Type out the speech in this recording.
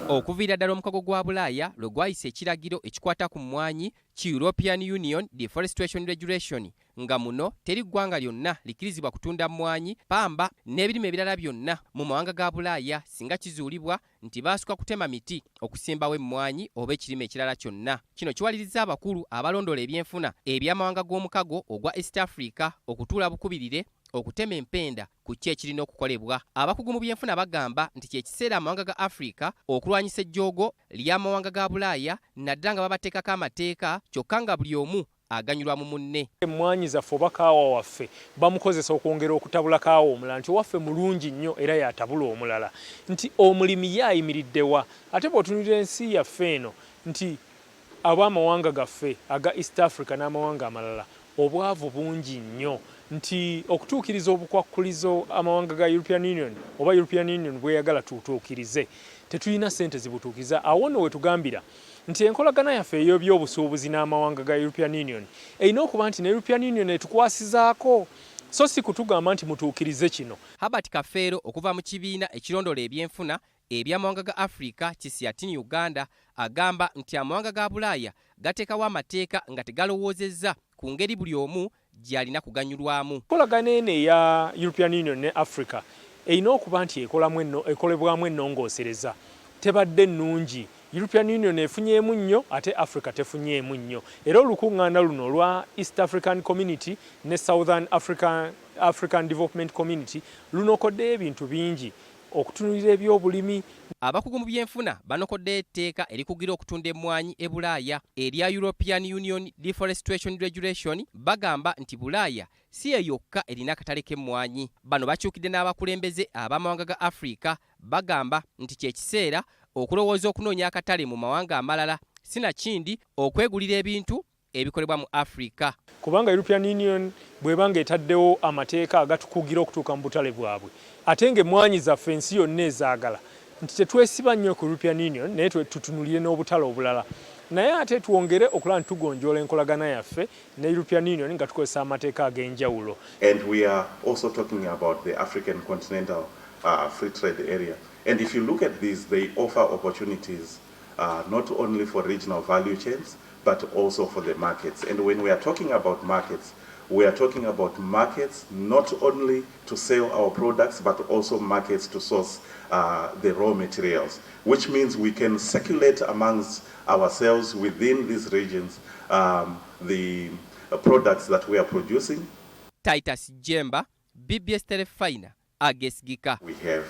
Okuviira ddala omukago gwa Bulaaya lwe gwayisa ekiragiro ekikwata ku mmwanyi ki European Union Deforestation Regulation, nga muno teri ggwanga lyonna likkirizibwa kutunda mmwanyi, pamba n'ebirime ebirala byonna mu mawanga ga Bulaaya singa kizuulibwa nti baasuka kutema miti okusimbawo emmwanyi oba ekirime ekirala kyonna. Kino kiwalirizza abakulu abalondoola ebyenfuna eby'amawanga g'omukago ogwa East Africa okutuula bukubirire okutema empenda ku ki ekirina okukolebwa. Abakugu mu byenfuna bagamba nti kye kiseera amawanga ga Africa okulwanyisa ejjoogo ly'amawanga ga Bulaaya, naddala nga babateekako amateeka kyokka nga buli omu aganyulwa mu munne. Emmwanyi zaffe oba kaawa waffe bamukozesa okwongera okutabula kaawa omulala, nti owaffe mulungi nnyo era yatabula omulala, nti omulimi ye ayimiriddewa? Ate bw'otunulira ensi yaffe eno, nti aba amawanga gaffe aga East Africa n'amawanga amalala, obwavu bungi nnyo, nti okutuukiriza obukwakkulizo amawanga ga European Union oba European Union bweyagala tutuukirize, tetulina ssente zibutuukiriza. Awo nno wetugambira nti enkolagana yaffe ey'ebyobusuubuzi n'amawanga ga European Union erina okuba nti ne European Union etukwasizaako, so si kutugamba nti mutuukirize kino. Herbert Kafeero okuva mu kibiina ekirondoola ebyenfuna eby'amawanga ga Africa ki SEATINI Uganda agamba nti amawanga ga Bulaaya gateekawo amateeka nga tegalowoozezza ku ngeri buli omu gy'alina kuganyulwamu. Enkolagana eno eya European Union ne Africa erina okuba nti ekolebwamu ennongoosereza. Tebadde nnungi. European Union efunyeemu nnyo ate Africa tefunyeemu nnyo, era olukuŋŋaana luno olwa East African Community ne Southern African Development Community lunokoddeyo ebintu bingi okutunulira ebyobulimi. Abakugu mu byenfuna banokoddeyo etteeka erikugira okutunda emmwanyi e Bulaaya erya European Union Deforestation Regulation. Bagamba nti Bulaaya si ye yokka erina akatale k'emmwanyi. Bano bakyukidde n'abakulembeze ab'amawanga ga Africa, bagamba nti kye kiseera okulowooza okunoonya akatale mu mawanga amalala, sinakindi okwegulira ebintu ebikolebwa mu Africa. Kubanga European Union bw'eba etaddewo amateeka agatukugira okutuuka mu butale bwabwe, ate ng'emmwanyi zaffe ensi yonna ezaagala, nti tetwesiba nnyo ku European Union, naye tutunulire n'obutale obulala, naye ate twongere okulaba nti tugonjoola enkolagana yaffe ne European Union nga tukozesa amateeka ag'enjawulo. And we are also talking about the African Continental Free Trade Area. And if you look at these, they offer opportunities not only for regional value chains, but also for the markets. And when we are talking about markets, we are talking about markets not only to sell our products, but also markets to source the raw materials, which means we can circulate amongst ourselves within these regions the products that we are producing. Titus Jemba, BBS Terefayina, agesigika. We have